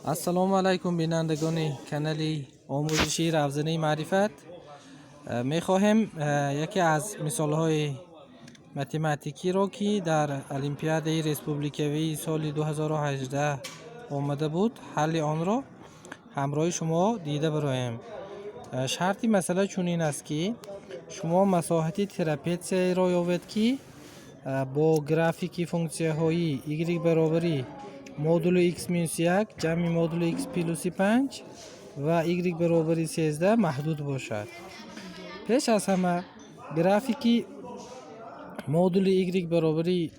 Ассалому алайкум, бинандагони канали омӯзишии Равзанаи маърифат. Мехоҳем яке аз мисолҳои математикиро, ки дар олимпиадаи республикавии соли 2018 омада буд, ҳалли онро ҳамроҳи шумо дида бароем. Шарти масъала чунин аст, ки шумо масоҳати трапетсияеро ёбед, ки бо графики функсияҳои y баробари модули x минус 1 ҷамъи модули x плюси 5 ва y баробари 13 маҳдуд бошад. Пеш аз ҳама графики модули y баробари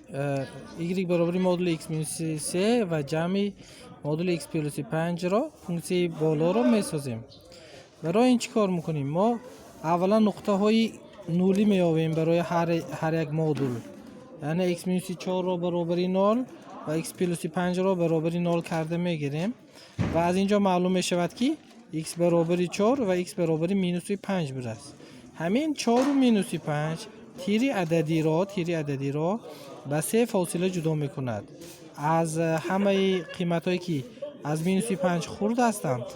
модули x минус 3 ва ҷамъи модули x плюси 5-ро, функсияи болоро месозем. Барои ин чӣ кор мекунем? Мо аввалан нуқтаҳои нулӣ меёбем барои ҳар як модул, яъне x минуси 4-ро баробари 0 ва x плюси 5-ро баробари 0 карда мегирем ва аз ин ҷо маълум мешавад, ки x баробари 4 ва x баробари минуси 5 будааст. Ҳамин 4 минуси 5 тири ададиро ба се фосила ҷудо мекунад: аз ҳамаи қиматҳое, ки аз минуси 5 хурд ҳастанд,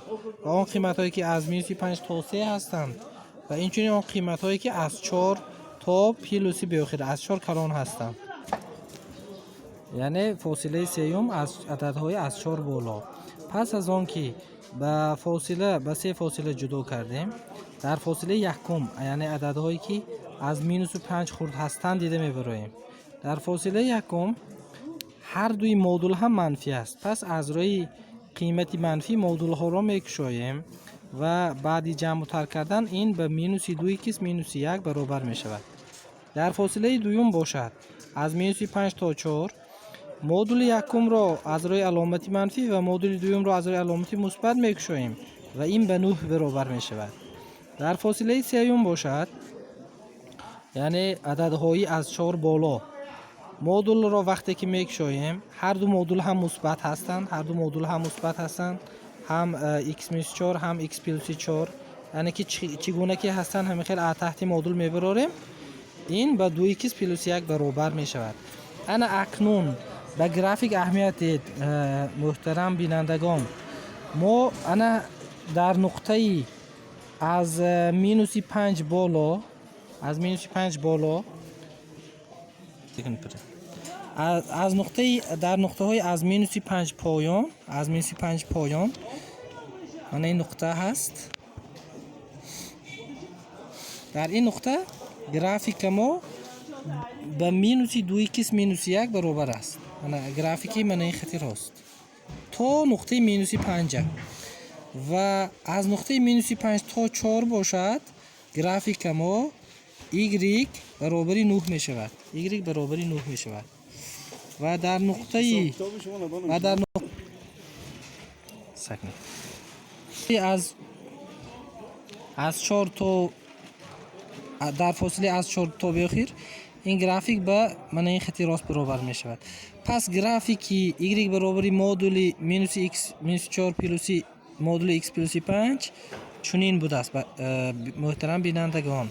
ва он қиматҳое, ки аз минуси 5 то 3 ҳастанд, ва инчунин он қиматҳое, ки аз 4 то плюси беохир, аз 4 калон ҳастанд, яъне фосилаи сеюм аз ададҳои аз 4 боло. Пас аз он ки ба се фосила ҷудо кардем, дар фосилаи якум, яъне ададҳое, ки аз минусу 5 хурд ҳастанд, дида мебароем. Дар фосилаи якум ҳар дуи модул ҳам манфӣ аст, пас аз рӯи қимати манфӣ модулҳоро мекушоем ва баъди ҷамъу тарк кардан ин ба минуси ду икс минуси як баробар мешавад. Дар фосилаи дуюм бошад, аз минуси панҷ то чор, модули якумро аз рӯи аломати манфӣ ва модули дуюмро аз рӯи аломати мусбат мекушоем ва ин ба нӯҳ баробар мешавад. Дар фосилаи сеюм бошад, яъне ададҳои аз чор боло, модулро вақте ки мекушоем, ҳар ду модул ҳам мусбат ҳастанд, ҳар ду модул ҳам мусбат ҳастанд, ҳам x минус 4, ҳам x плюси 4, яъне ки чӣ гуна ки ҳастанд, ҳамин хел аз таҳти модул мебарорем, ин ба ду икс плюси як баробар мешавад. Ана акнун ба график аҳамият диҳед, муҳтарам бинандагон. Мо ана дар нуқтаи аз минуси панҷ боло, аз минуси панҷ боло, аз нуқтаи, дар нуқтаҳои аз минуси панҷ поён, аз минуси панҷ поён, мана ин нуқта ҳаст. Дар ин нуқта графика мо ба минуси ду икс минуси як баробар аст. Мана графики мана ин хати рост то нуқтаи минуси панҷа. Ва аз нуқтаи минуси панҷ то чор бошад, графика мо y баробари нӯҳ мешавад, y баробари нӯҳ мешавад. Ва дар нуқтаи ва дар сакне аз чор то, дар фосилаи аз чор то беохир ин график ба мана ин хати рост баробар мешавад. Пас графики y баробари модули минуси x минуси чор плюси модули x плюси панҷ чунин будааст, муҳтарам бинандагон.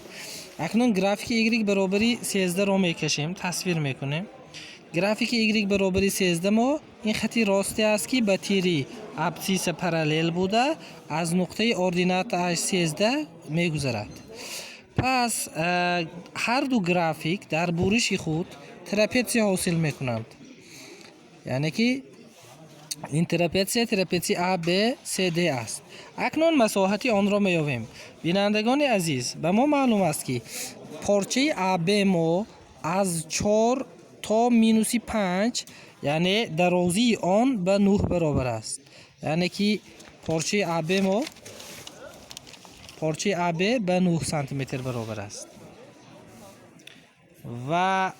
Акнун графики y баробари 13-ро мекашем, тасвир мекунем. Графики y баробари 13 мо ин хати росте аст, ки ба тири абсциса параллел буда, аз нуқтаи ординатааш 13 мегузарад. Пас ҳар ду график дар буриши худ трапетсия ҳосил мекунанд, яъне ки ин трапетсия трапетсияи а б с д аст. Акнун масоҳати онро меёбем. Бинандагони азиз, ба мо маълум аст, ки порчаи аб мо аз чор то минуси панҷ, яъне дарозии он ба нӯҳ баробар аст, яъне ки порчаи аб мо, порчаи аб ба 9 сантиметр баробар аст ва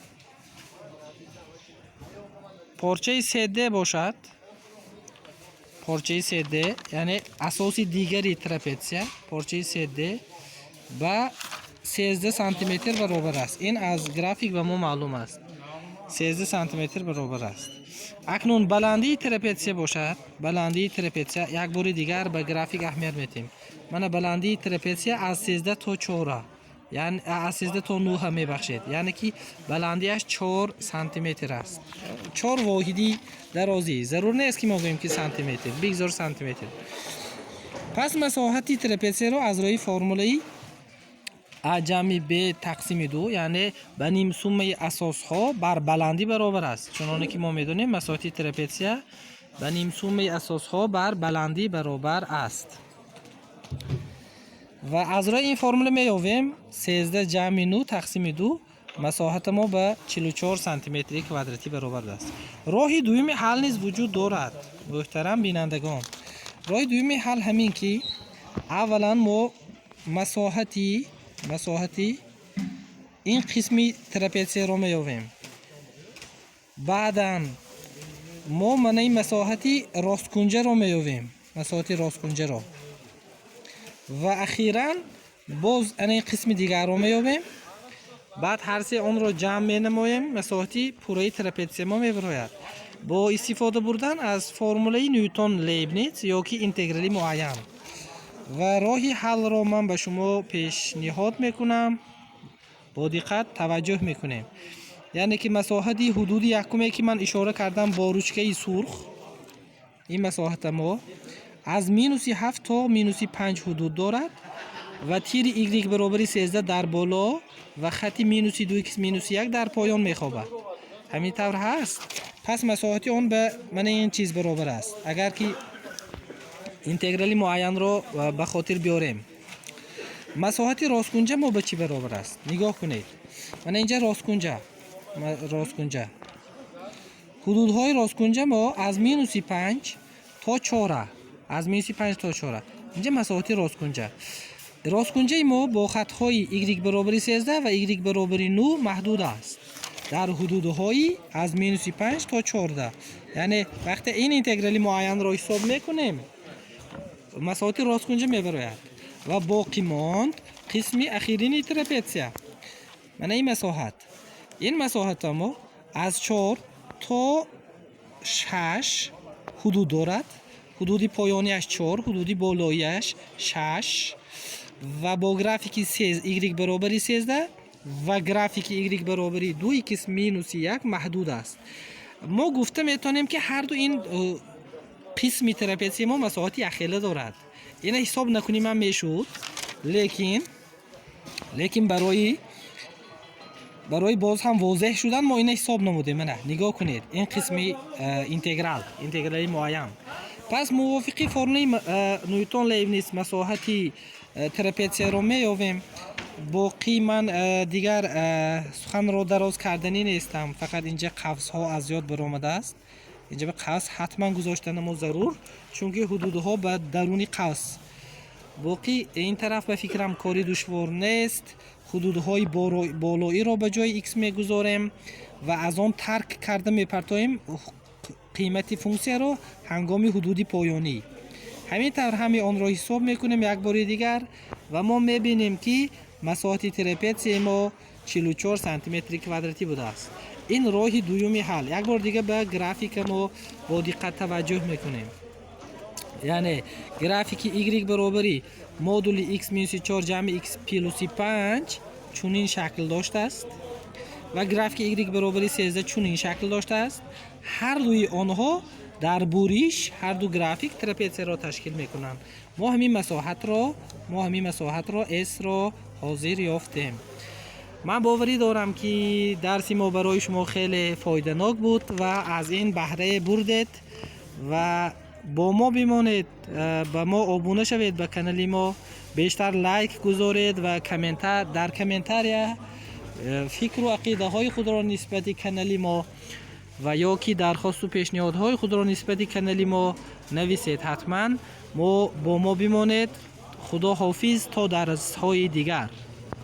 порчаи сд бошад, порчаи сд, яъне асоси дигари трапетсия, порчаи сд ба 13 сантиметр баробар аст. Ин аз график ба мо маълум аст, 13 сантиметр баробар аст. Акнун баландии трапетсия бошад, баландии трапетсия, як бори дигар ба график аҳамият медиҳем. Мана баландии трапетсия аз 13 то чора. Яъне аз 13 то 9 мебахшед, яъне ки баландиаш 4 сантиметр аст, 4 воҳиди дарозӣ. Зарур нест, ки мо гӯем, ки сантиметр, бигзор сантиметр. Пас масоҳати трапетсияро аз рӯи формулаи а ҷамъи б тақсими ду, яъне ба нимсуммаи асосҳо бар баландӣ баробар аст. Чуноне ки мо медонем, масоҳати трапетсия ба нимсуммаи асосҳо бар баландӣ баробар аст. Ва аз рӯи ин формула меёвем: 13 ҷамъи 9 тақсими ду, масоҳата мо ба 44 сантиметри квадратӣ баробар аст. Роҳи дуюми ҳал низ вуҷуд дорад, муҳтарам бинандагон. Роҳи дуюми ҳал ҳамин ки аввалан мо масоҳати ин қисми трапетсияро меёвем, баъдан мо манаи масоҳати росткунҷаро меёвем, масоҳати росткунҷаро, ва ахиран боз ана ин қисми дигарро меёбем. Баъд ҳар се онро ҷамъ менамоем, масоҳати пурраи трапетсия мо мебарояд бо истифода бурдан аз формулаи Нютон Лейбниц ё ки интеграли муайян. Ва роҳи ҳаллро ман ба шумо пешниҳод мекунам, бо диққат таваҷҷӯҳ мекунем. Яъне ки масоҳати ҳудуди якуме, ки ман ишора кардам бо ручкаи сурх, ин масоҳата мо аз минуси 7 то минуси 5 ҳудуд дорад ва тири y баробари 13 дар боло ва хати минуси 2 х минуси 1 дар поён мехобад. Ҳамин тавр ҳаст. Пас масоҳати он ба мана ин чиз баробар аст. Агар ки интеграли муайянро ба хотир биёрем, масоҳати росткунҷа мо ба чӣ баробар аст? Нигоҳ кунед, мана инҷа росткунҷа, росткунҷа, ҳудудҳои росткунҷа мо аз минуси 5 то чора, аз минуси 5 то чора. Инҷа масоҳати росткунҷа. Росткунҷаи мо бо хатҳои y баробари 13 ва y баробари 9 маҳдуд аст дар ҳудудҳои аз минуси 5 то 14. Яъне вақте ин интеграли муайянро ҳисоб мекунем, масоҳати росткунҷа мебарояд ва боқӣ монд қисми ахирини трапетсия. Мана ин масоҳат. Ин масоҳата мо аз 4 то 6 ҳудуд дорад: ҳудуди поёнияш 4, ҳудуди болоияш 6, ва бо графики y баробари 13 ва графики y баробари 2 х минуси 1 маҳдуд аст. Мо гуфта метавонем, ки ҳарду ин қисми трапетсияи мо масоҳати якхела дорад. Ина ҳисоб накуним ҳам мешуд, лекин барои боз ҳам возеҳ шудан мо ина ҳисоб намудем. Мана, нигоҳ кунед, ин қисми интеграли муайян. Пас мувофиқи формулаи Нютон Лейбниц масоҳати трапетсияро меёвем. Боқӣ ман дигар суханро дароз карданӣ нестам. Фақат инҷа қавсҳо аз ёд баромадааст. Инҷа ба қавс ҳатман гузоштанамо зарур, чунки ҳудудҳо ба даруни қавс. Боқӣ ин тараф, ба фикрам, кори душвор нест. Ҳудудҳои болоиро ба ҷои х мегузорем ва аз он тарк карда мепартоем қимати функсияро ҳангоми ҳудуди поёнӣ. Ҳамин тавр ҳами онро ҳисоб мекунем як бори дигар ва мо мебинем, ки масоҳати трапетсияи мо 44 сантиметри квадратӣ будааст. Ин роҳи дуюми ҳал. Як бор дига ба графика мо бо диққат таваҷҷӯҳ мекунем. Яъне графики y баробари модули x минуси 4 ҷамъи x плюси 5 чунин шакл доштааст ва графики y баробари 13 чунин шакл доштааст. Ҳар дуи онҳо дар буриш, ҳар ду график трапетсияро ташкил мекунанд. Мо ҳамин масоҳатро s-ро ҳозир ёфтем. Ман боварӣ дорам, ки дарси мо барои шумо хеле фоиданок буд ва аз ин баҳрае бурдед. Ва бо мо бимонед, ба мо обуна шавед, ба канали мо бештар лайк гузоред ва дар комментария фикру ақидаҳои худро нисбати канали мо ва ё ки дархосту пешниҳодҳои худро нисбати канали мо нависед. Ҳатман мо бо мо бимонед. Худо ҳофиз, то дарсҳои дигар.